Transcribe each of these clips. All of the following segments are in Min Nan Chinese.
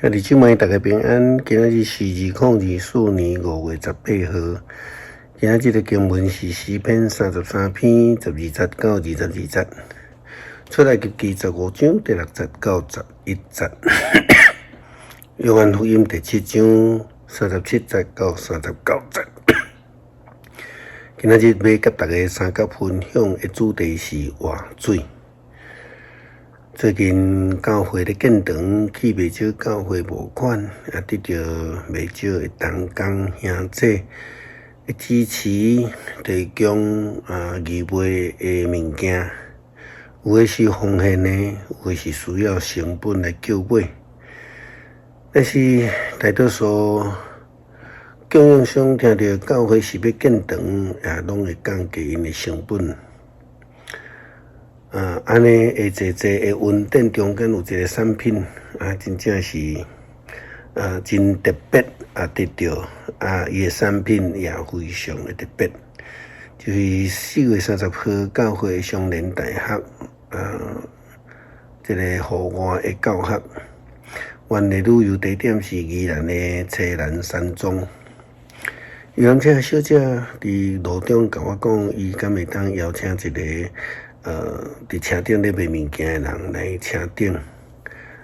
兄弟姊妹，大家平安。今仔日是2024年5月18號。今仔日的經文是詩篇33篇12節到22節，出埃及記15章第6節到11節，約翰福音第7章37節到39節。今仔日欲佮大家相佮分享的主題是活水。最近教會咧建堂，去袂少教會募款，也得著袂少的同工兄弟的支持，提供義賣的物件，有的是奉獻的，有的是需要成本來購買。但是大多數供應商聽著教會是欲建堂，也攏會降低𪜶的成本。按呢會濟濟的恩典中間有一个產品，真正是真特別啊，得著啊，伊的產品也非常的特別，就是4月30號教會雙連大學這个戶外的教學，阮的旅遊地點是宜蘭的翠蘭山莊。遊覽車小姐佇路中共我講，伊敢會當邀請一个佇車頂咧賣物件的人來車頂。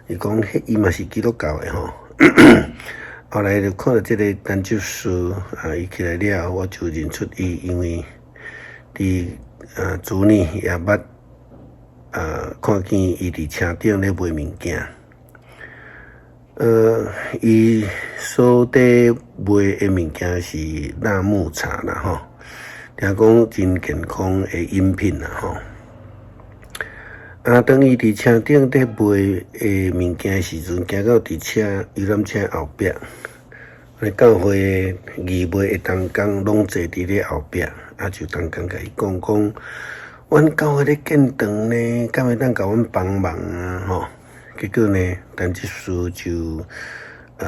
伊講，彼伊嘛是基督教的吼。後來就看著這个陳執事啊，伊起來了後，我就認出伊，因為佇主日也捌看見伊佇車頂咧賣物件。伊所佇賣的物件是辣木茶啦吼，聽講真健康的飲品啦吼。當伊佇車頂佇賣的物件時陣，行到佇車遊覽車後壁，教會義賣的同工攏坐佇咧後壁，就同工共伊講講，阮教會咧建堂呢，敢會當共阮幫忙啊？吼，結果呢，陳執事就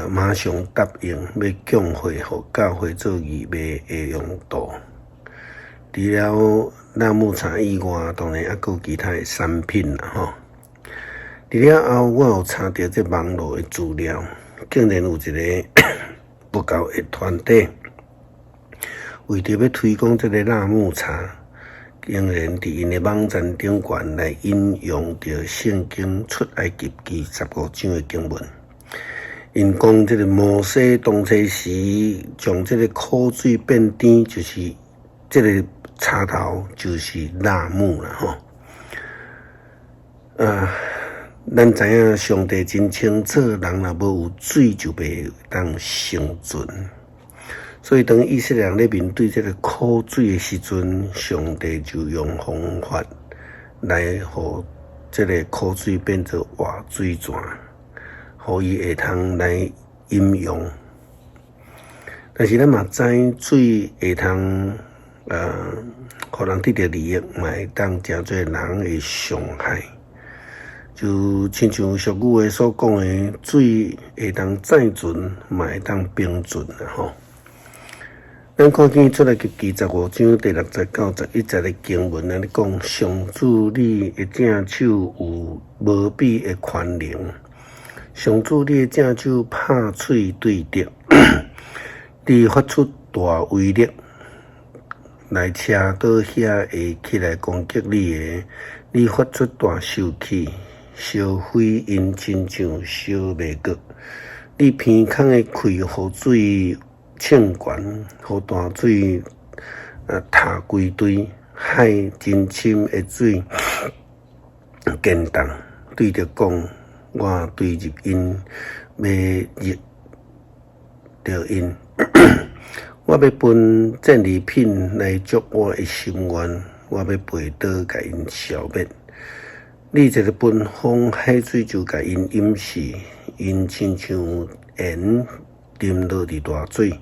馬上答應欲供貨予教會做義賣的用途。除了辣木茶以外，當然猶閣有其他的產品啦吼。佇了後，我有查著這網路的資料，竟然有一个佛教的團體，為著欲推廣這个辣木茶，竟然佇𪜶的網站頂懸來引用著聖經出埃及記十五章的經文。𪜶講這个摩西當初時將這个苦水變甜，就是這个茶頭就是辣木啦吼。咱知影上帝真清楚，人若無有水就袂當生存。所以當以色列人咧面對這个苦水的時陣，上帝就用方法來予這个苦水變做活水泉，予伊會通來飲用。但是咱嘛知水會通予人得著利益，嘛會當成做人的傷害。就親像俗語的所講的，水會當載船，嘛會當冰船啦吼。咱看見出埃及記十五章第6節到11節的經文，按呢講，上主你的正手有無比的權能，上主你的正手拍喙對敵，你發出大威力來車倒遐會起來攻擊你的，你發出大受氣，燒毀𪜶親像燒麥粿。你鼻孔的氣予水衝懸，予大水塌規堆，海真深的水堅凍。對著講，我墜入𪜶，欲入著𪜶。我欲分戰利品來足我的心願，我欲拔刀共𪜶消滅。你一个噴風，海水就共𪜶淹死，𪜶親像鹽沉落佇大水。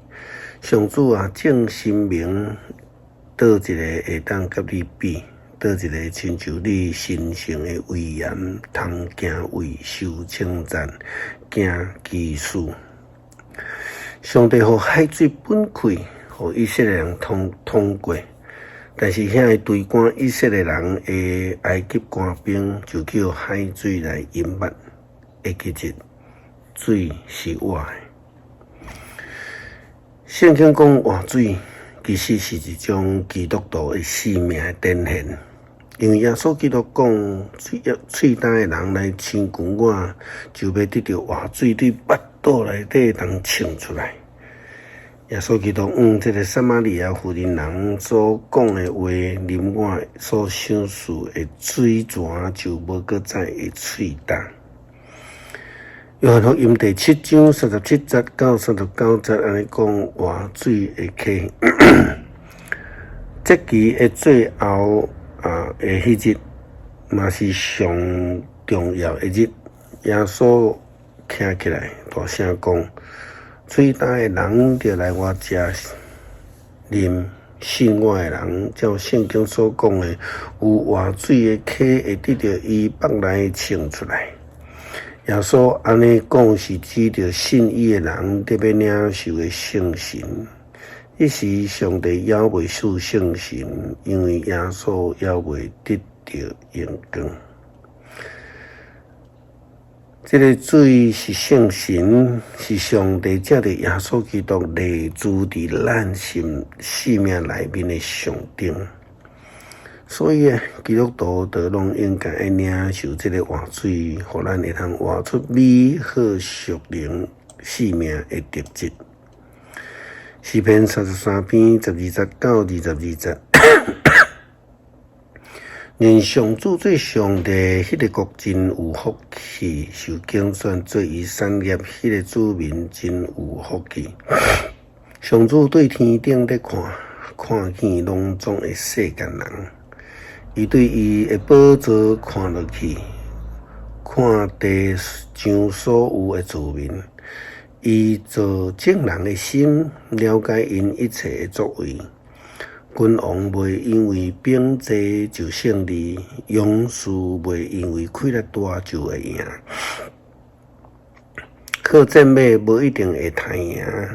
上主啊，眾神明佗一个會當佮你比？佗一个親像你神聖的威嚴，通敬畏、受稱讚、行奇事。上帝予海水分開，予以色列人通過，但是遐个追趕以色列人的埃及官兵就予海水來淹沒，會記得水是活的。聖經講活水，其實是一種基督徒的生命的展現。因為耶穌基督講，喙焦的人來親近我，就欲得著活水對腹肚內底通衝出來。耶穌基督向這个撒瑪利亞婦人人所講的話，啉我所賞賜的水泉，就無閣再會喙焦。約翰福音第七章三十七節到三十九節，按呢講活水的溪。節期的最後的彼日，嘛是上重要的日。耶穌徛起來，大聲講：喙焦的人，著來我遮啉，信我的人，照聖經所講的，有活水的溪會得著伊腹內衝出來。耶穌按呢講，是指著信伊的人得欲領受的聖神。彼時上帝猶未賜聖神，因為耶穌猶未得著榮光。這个水是聖神，是上帝藉著耶穌基督內住佇咱心生命內面的象徵。所以，基督徒都攏應該愛領受這个活水，予咱會通活出美好屬靈生命的特質。詩篇三十三篇十二節到二十二節，認上主做上帝，彼个國真有福氣；受揀選做伊產業，彼个子民真有福氣。上主對天頂咧看，看見攏總的世間人，伊對伊的寶座看落去，看地上所有的子民。伊造眾人的心，了解𪜶一切的作為。君王袂因為兵濟就勝利，勇士袂因為氣力大就會贏。靠戰馬無一定會刣贏，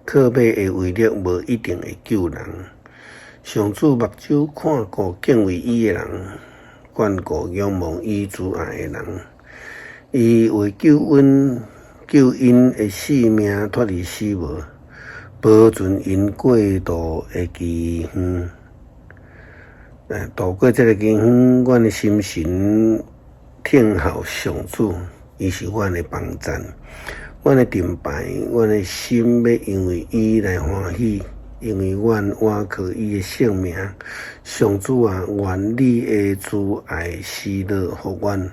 靠馬的威力無一定會救人。上主目睭看顧敬畏伊的人，眷顧仰望伊慈愛的人。伊會救阮，救𪜶的性命脫離死亡，保存𪜶過渡的機園。渡過這个機園，阮的心神聽候上主，伊是阮的幫贊，阮的盾牌，阮的心欲因為伊來歡喜，因為阮倚靠伊的聖名。上主啊，願你的慈愛施樂予阮，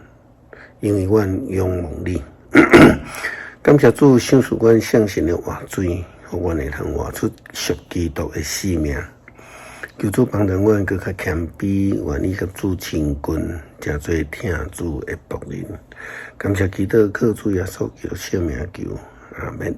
因為阮仰望你。感謝主賞賜阮聖神的活水，予阮會通活出屬基督的生命。求主幫助阮閣較謙卑，願意佮主親近，成做疼主的僕人。感謝基督，靠主耶穌基督聖名求，阿門。